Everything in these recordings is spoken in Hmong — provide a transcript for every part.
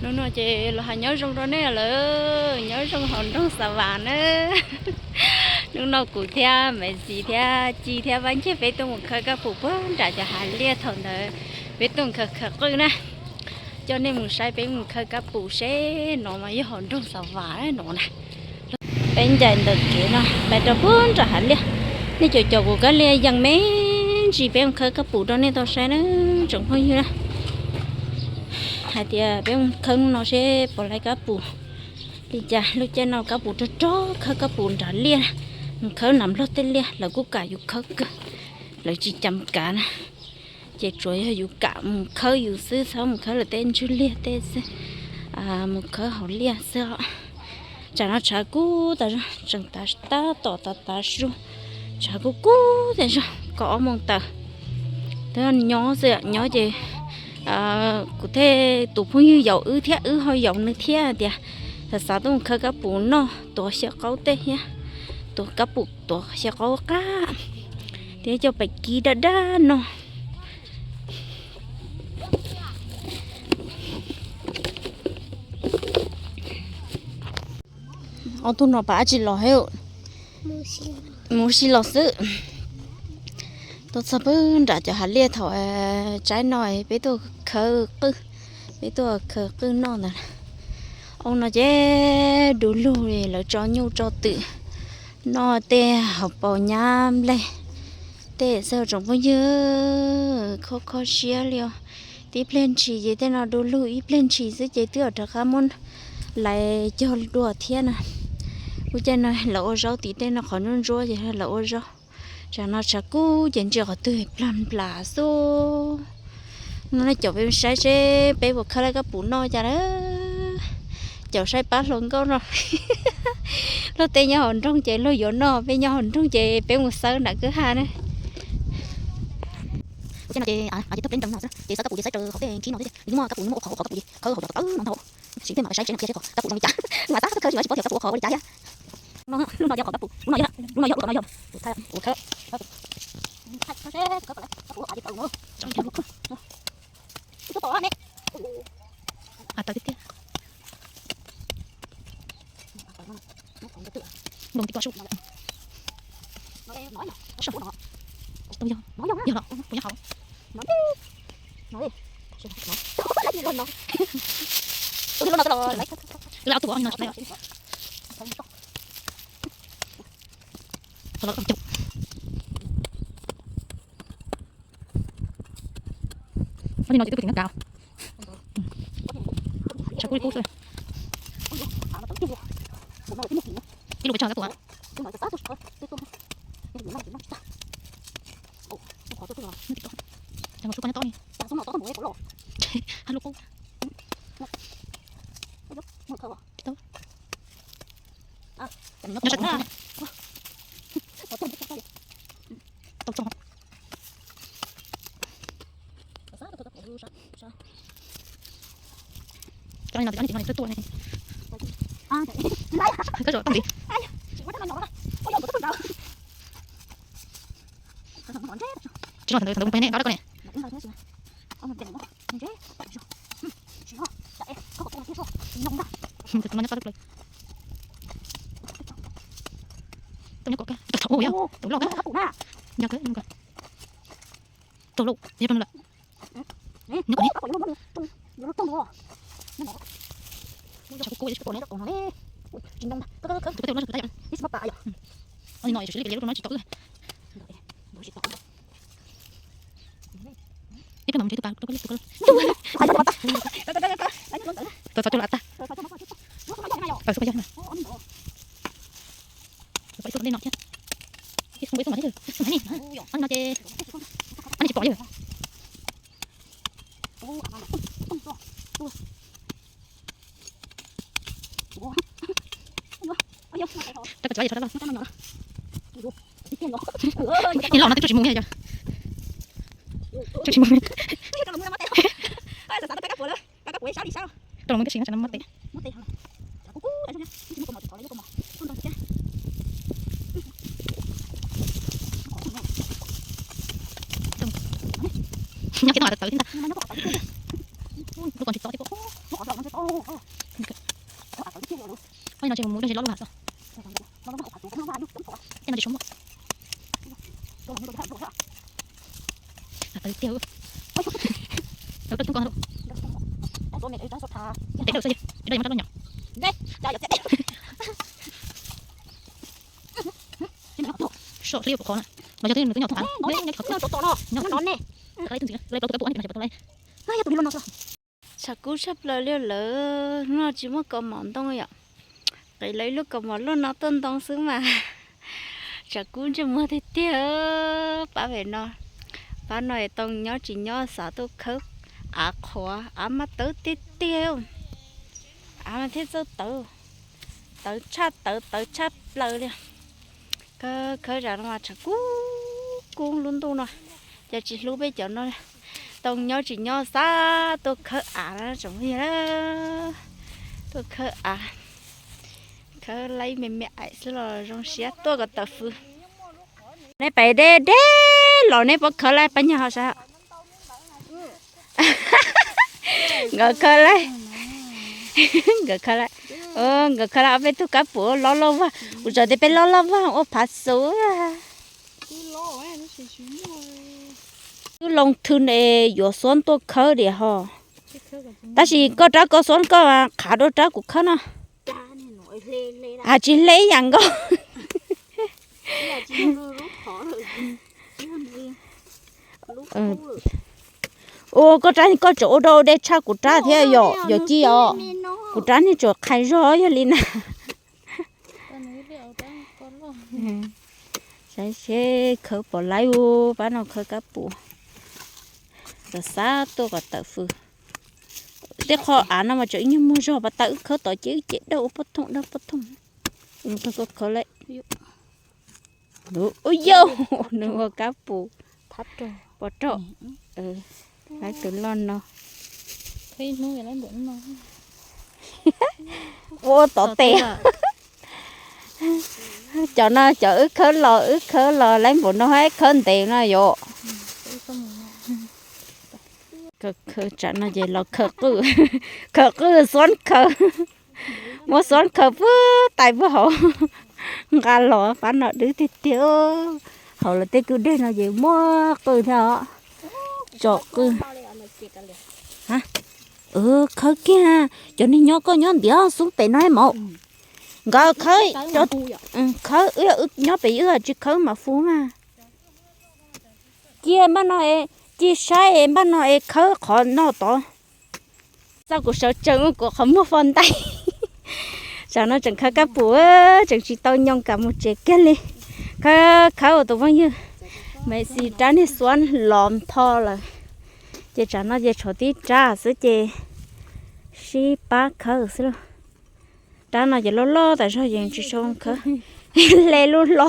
Hnub no ces los hais nyob zoo rau nej lawm, nyob zoo hauv nroog Xav Vam na. Hnub no kuv thiab Maiv Xis thiab Ci thiab Vaj Ncej peb tuaj mus khawb kab pum puag nram cov hav liaj thaum ntawd peb tuaj mus khawb qwj na. Coj nej mus saib peb mus khawb kab pum seb no mas yog hauv nroog Xav Vam no na. Peb ncaim ntawm kev no pais rau puag nram hav liaj. Nej caum caum kuv kab liaj yees me ntsis peb mus khawb kab pum rau nej tau saib na, tsoom phooj ywg na. Hais tias peb mus khawb hnub no seb puas laib kab pum li cas. Lub caij no kab pum rog rog, khawb kab pum nram liaj, mus khawb nram Nplog tej liaj lawv kuj kam yus khawb kawg, lawv tsis cam kav na. Ces tsuas yog yus kam mus khawb yus xwb, txhob mus khawb lawv tej ntswg liaj tej xwb, mus khawb hauv liaj xwb os. Tsam no tshav kub tas zog, tseem tab tom tav tav su, tshav kub kub tas zog, kaum ob moos tawm. Twb nyob xwb, nyob ces kuv thiab tus phooj ywg yaum wb thiab wb ho yaum nws thiab tias xav xav tuaj mus khawb kab pum noj, tuav xyaw qaub tej thiab, tuav kab pum tuav xyaw qaub qab, thiab coj pem kib daj daj no. Ob tug no pab dab tsi los thiab? Mus ua si los xwb. Tuaj txog pw nram cov hav liaj thaum tsaib no, peb tuaj khawb qwj, peb tuaj khawb qwj noj ntawd. Ob no ces du lug li, lawv tso nyuj tso twm noj tej hauv paus nyab nplej tej xwb tsoom phooj ywg, kho kho siab li os. Tib pliag ntshis ces tej no du lug ib pliag ntshis xwb ces twb rov qab muab lais cog dua thiab na. Lub caij no lawv ua zaub tim tej no qhov ntsuab ntsuab ces lawv ua zaub. Tsam no tshav kub ces ntsia qhov twg plag nplas xwb. No nej caum peb saib seb peb puas khawb laib kab pum noj cas na. Caum saib pab hluas nkauj no. Luag tej nyob hauv nroog ces luag yuav noj, peb nyob hauv nroog ces peb mus xawb nram kwj ha na. Ces no ces ces tawg pleb nrees no xwb ces xawb kab pum ces xawb raws qhov tej ntsib no xwb ces nws muaj kab pum nws muaj ua qhov ua qhov kab pum ces khawb hauv cov tawv tawv no ntag. Tsis tej mas saib seb no qhia seb qhov kab pum zoo li cas. Mas xav khawb khawb tsis mas tsis paub tias kab pum ua qhov ua li cas thiab. Lub no yog qhov kab pum, lub no yog, lub no yog, lub no yog. Npoo tib ko sub. Tau yog, yog los kuv nyob hauv. Tus lub no twb los, lub no twb los, tau los caum. Li no ces twb pw tim no kav. Tshav kub li kub xwb. Ib lub pes tsawg kab pum? Tshav kub li. Nyob sab tod. Tau txog. Cov no ces cov no ces tuaj ne. Kab zom toj ntxiv. Tsis noj ntawd ntawd peb ne, dab dab ko ne. Tus no nyob sab lub plawv. Tau nyob kom kab, tau thaum ua yog tau loj kab. Yog kab, tau loj, yog rau no lawm. Nyob kom ne. Tshav kub kub. Tus peb tau no tsis tau yom. Oj, no yog xws li pem yog lub no tsis tau wb. Ib pliag mam mus nrhiav tus pas rau peb lub tus ko. Txog txog coj los tag. Txog txog coj. Peb xub tej no thiab. Ib xub peb xub no thiab. Xub no ces, no ces tsis pom li. Rau cov tsis los no twb tsis mus li yog. Twb tsis mus li. Rau los mus tab sis no tsam no mob tes. Nyob kiag tau tawv thiab ntag. Lub ko tsis txob thiab. Oj, no tsis mus dog tsis loj lub vam xwb. Tej no tsis tshua muaj. Tawv tiag. Tawv tub ko. Tes dawb xwb, tes dawb yuav muab rab loj nyom. Soj liaj pum qhov na. Los yog twb nws twb nyom thoob av, nyob qhov kub. Nyob qhov kub, qhov kub, qhov kub. Tshav kub tshaj plaws li lawm, hnub no tsis muaj kaus mom ntoo yom. Qiv lawv ib lub kaus mom luaj no tuaj ntoo xwb mas. Tshav kub ntsej muag tiag tiag. Pab pem no, pab no es tau nyob tsis nyob xav tuaj khawb av qhuav, av mas tawv tiag tiag. Av mas thiaj txawj tawv, tawv tshaj tawv, tawv tshaj plaws li. Khawb, khawb tsam no mas tshav kub kub lub ntuj no, cas tsis hlub peb cov no. Tau nyob tsis nyob xav tuaj khawb av na tsoom phooj ywg, tuaj khawb av, khawb laib me me aim xwb los zoo siab tuaj kom tawm fws. Neb pem deb deb los neb puas khawb laib pab nyag ho sav? Nkawd khawb laib, nkawd khawb laib, nkawd khawb laib ob peb tug kab pum loj loj vag, kuv txawm tias peb loj loj vag ua phav xuv. Twb loo thwm ne yuav xuab tuaj khawb diam ho. Tab sis koj rab koj xuab koj qhav dua rab kuv khawb no. Has tsis hle ib yam nkaus. Ua koj rab koj tseem ua dau dej tshaj kuv rab thiab yom, yog ci os. Kuv rab niag tseem qhais zog yog li na. Saib seb khawb pom laib u, pab no khawb kab pum. Xav xav tuaj kom tawm fws. Tej qho av no mas tseem ib nyuag muag zog, pas tas wb khawb tod ces wb ces dawb ua pob thooj dawb pob thooj. Khawb laib. Ua yau, nws ua kab pum. Pov roj. Laib tus loj no. Ua tov tes. Cov no cov wb khawb los wb khawb los laib npaum no ib khawb ntev no yom. Tsam no ces los khawb qwj, khawb qwj xuab khawb, muab xuab khawb puag tais puag hauv. Nqa los pab no dwb tiag tiag. Hauv lawv tej kwj deg no ces muaj qwj thiab os. Tsom qwj. Khawb kiag, cov niag nyob koj nyob ntiav xub pem no maum. Nkawd khawb, khawb wb nyob pem wb tsis khawb mam fu mas. Cia npaj no, cia saib npaj no es khawb qhov no tod. Txoj kuv sawv tsees ua kuv qhov muag fo ntais. Tsam no tseem khawb kab pum, tseem tsis tau nyoo kam mus tsev kiag li. Khawb, khawb tus phooj ywg, maiv xis rab niag xuab los ntho lawm. Ces tsam no ces tshuav tib rab xwb ces sib pab khawb xwb lauj. Rab no ces loj loj tas zog ces tsis tshua khawb. Hle lub hlo.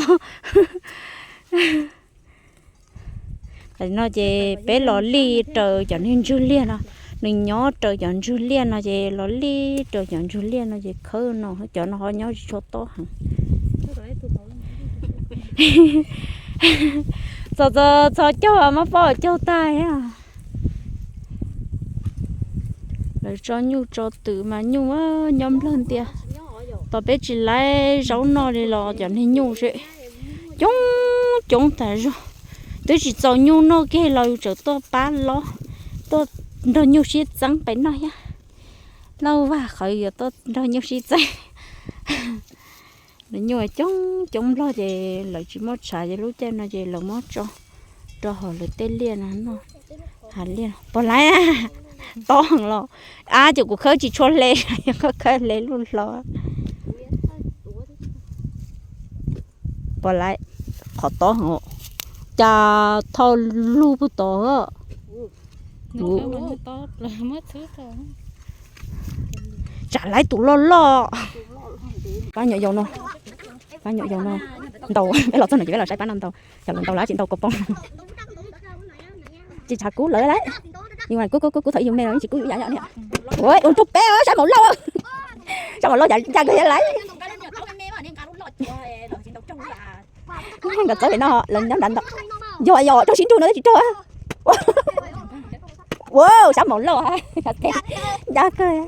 Tam no ces peb los lij raws cov niag ntswg liaj no, nws nyob raws cov ntswg liaj no ces los lij raws cov ntswg liaj no ces khawb no, cov no ho nyob tsis tshua tob heev. Txog, txog caug mas pom caug tag. Lawv tso nyuj tso twm mas nyuj nyob nplawg ntiaj. Tos peb tsis laib zaub noj li los cov niag nyuj seb coob coob tas zog. Twb tsis txaus nyuj noj kiag los yus tseem tuaj pab lob, tuaj nrog nyuj sib txeeb pem noj thiab. Lauj, vaj qhawv yuav tuaj nrog nyuj sib txeeb. Nyuj coob coob nplog ces lawv tsis muaj tshav ces lub caij no ces lawv muab tso rau hauv lawv tej liaj no noj. Hav liaj pom laiv tob heev los, ab, ces kuv khawb tsis tshua hle, khawb hle lub hlo. Pom laiv qhov tob heev, cas thauj lug puag tod. Tsam laiv tus loj loj. Pab nyuam yaus no, pab nyuam yaus no ntaus, peb los txog no ces peb los saib pab no ntaus, cov los ntaus lawv tsis ntaus kaus poob. Tsis tshav kub lawm laiv, kub kub kub kub thaum ib yus me los yeej tsis kub yus ib yam yom. Ua ntsuag peb sab maum lauj, sab maum lauj cas ncaj kawg thiab laiv. Nkawd txawb pem no lawv nyob nrad ntawd. Yog yog raug sib nrug no twb tsis raug. Ua sab maum lauj, ncaj kawg.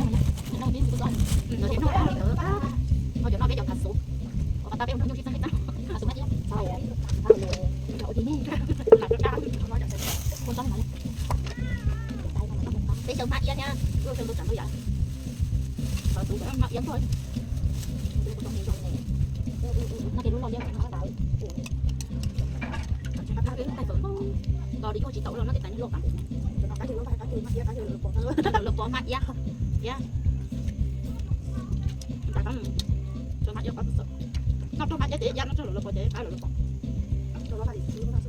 Cov no peb cov phav xuv, pab peb ua nrog nyuj sib txeeb sib txeeb, phav xuv mab iab. Peb xyaw mab iab thiab, xyaw tus tsam ntau yam, phav xuv mab iab nrog. No ces lub loj liab, tos li yuav tsis tau los no tej tais loj tas. Lawv pov mab iab thiab. Noj rau mab iab ces iab, noj rau lawv pov ces qab lawv pov. Tso rau xwb, rau.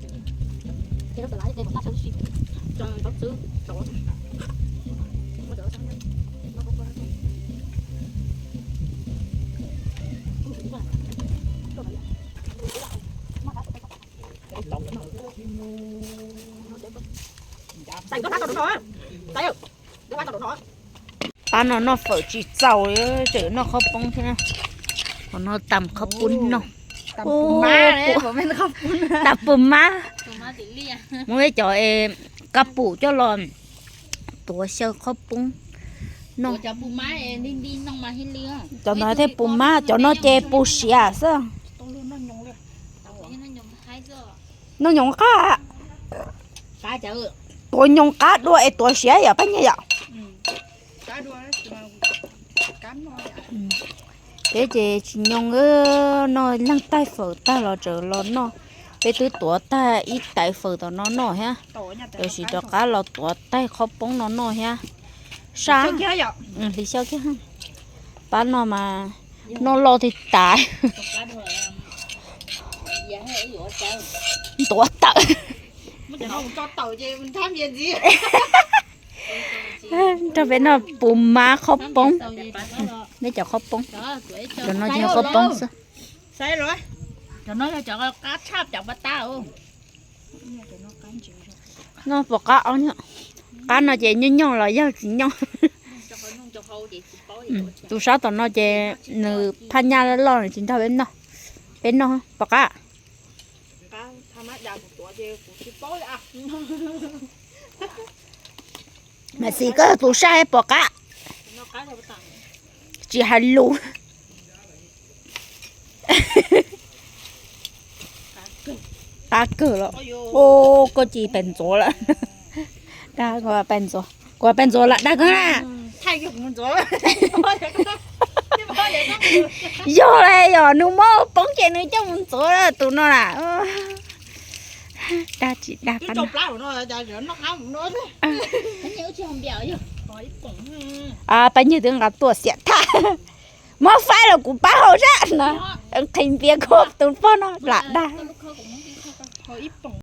Pab no noj fawm tsis txaus, tseem noj qhob poob thiab. Qhov no tas qhob poob noj. Tas pum mab. Muab peb cov kab pum coj los tuav xyaw qhob poob noj. Cov ntawd thiaj pum mab, cov no ces pum siav xwb. Noj nyoos qab. Tuav nyoos qab dua es tuav siav yom Paj Nyiaj yom? Peb ces tsis nyoos, noj leej taig fawm tag los tseem los noj. Peb twb tuav tag ib tais fawm tom no noj thiab, tab sis rov qab los tuav taig qhob poob no noj thiab. Sab hli xyaw kiag. Pab no mas noj loj tiag tas. Ntuav tawm. Nrog peb noj pum mab qhob poob. Neb cov qhob poob, cov no ces qhob poob xwb. Noj pom qab ob, qab no ces nyooj nyooj los yog tsis nyooj. Tus sab tom no ces nws phaj nyaj loj loj nws tsis nrog peb noj. Peb noj pom qab. Mas xis koj yog tus sab pom qab, tsis hais lus. Qab kawg los. Koj cia li pes ntxuav lawm. Dag, kuv pes ntxuav, kuv pes ntxuav lam dag koj na. Yog li yog nws muab poob ces nws coj mus ntxuav tus no na. Dag tsis dag qab no. Pab Nyiaj twb nqa tuaj xiam thaj. Muab faib los kuv pab hau zaj no. Nqhis npias koj tus poj no lam dag.